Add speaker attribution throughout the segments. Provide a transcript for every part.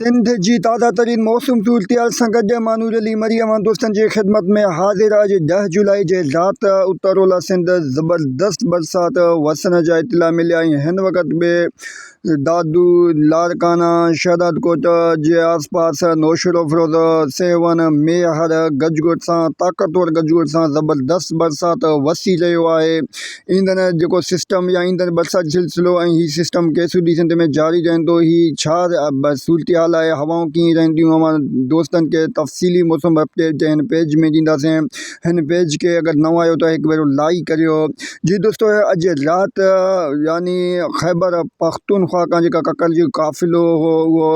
Speaker 1: سنڌ جي تازه ترين موسم صورتحال سان گڏ مان نور علي مري اوهان دوستن جي خدمت ۾ حاضر اڄ 10 جولائي جي رات اتر اولهه سنڌ زبردست برسات وسڻ جا اطلاع مليا ۽ هن وقت به دادو لاڙڪاڻا شهدادڪوٽ جي آس پاس نوشهروفيروز سيوهڻ ميهڙ گجگوڙ سان طاقتور گجگوڙ سان زبردست برسات وسي رهيو آهي ايندڙ جيڪو سسٽم يا ايندڙ برسات جو سلسلو ۽ هي سسٽم ڪيسوڏي سنڌ ۾ جاري رهندو هي ڇا صورتحال آهي هوائون ڪيئن رهنديون اوهان دوستن کي تفصيلي موسم اپڊيٽ هن پيج ۾ ڏينداسين هن پيج کي اگر نئون آهيو ته هڪ ڀيرو لائيڪ ڪريو جي دوستو اڄ رات يعني خيبر پختونخوا کان جيڪا ڪڪر جو قافلو هو اهو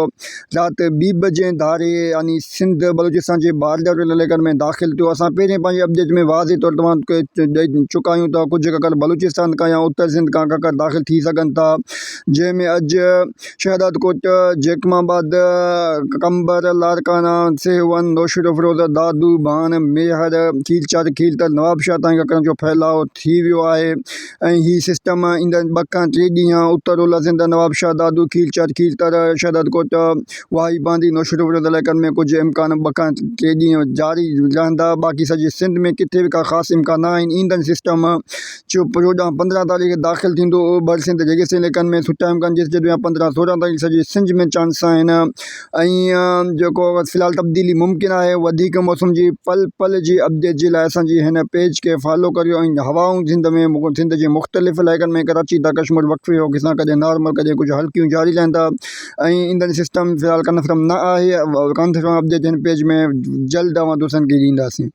Speaker 1: رات ٻي بجي ڌاري يعني سنڌ بلوچستان جي بارڊر واري علائقن ۾ داخل ٿيو اسان پهرين پنهنجي اپڊيٽ ۾ واضح طور توهان کي ڏئي چڪا آهيون ته ڪجهه ڪڪر بلوچستان کان يا اتر سنڌ کان ڪڪر داخل ٿي سگهن ٿا جنهن ۾ اڄ شهداد ڪوٽ جيڪب آباد قمبر لاڙڪاڻا سيوهڻ نوشهروفيروز دادو ڀان ميهڙ کيرچار کيرٿر نوابشاهه تائين ڪڪرن جو ڦهلاء ٿي ويو آهي ۽ هي سسٽم ايندڙ ٻه کان ٽي ڏينهن اتر اولهه سنڌ، نوابشاهه، دادو، کيرچر، کيرٿر، شهدادڪوٽ، واهي باندي، نوشهروفيروز علائقن ۾ ڪجهه امڪان ٻه کان ٽي ڏينهن جاري رهندا باقي سڄي سنڌ ۾ ڪٿي به ڪا خاص امڪان نه آهن ايندڙ سسٽم چوڏهن 15 تاريخ داخل ٿيندو اوڀر سنڌ ريگستاني علائقن ۾ سٺا امڪان جس جڏهن 15 16 تاريخ سڄي سنڌ ۾ چانس آهن ۽ جيڪو في الحال تبديلي ممڪن آهي وڌيڪ موسم جي پل پل جي اپڊيٽ جي لاء اسان جي هن پيج کي فالو ڪريو ۽ هوائون سنڌ ۾ سنڌ جي مختلف علائقن ۾ ڪراچي تان ڪشمور وقفي وقفي سان ڪڏهن نارمل ڪڏهن ڪجهه هلڪيون جاري رهندا ۽ ايندڙ سسٽم في الحال ڪنفرم نه آهي ڪنفرم اپڊيٽ هن پيج ۾ جلد اوهان دوستن کي ڏينداسين.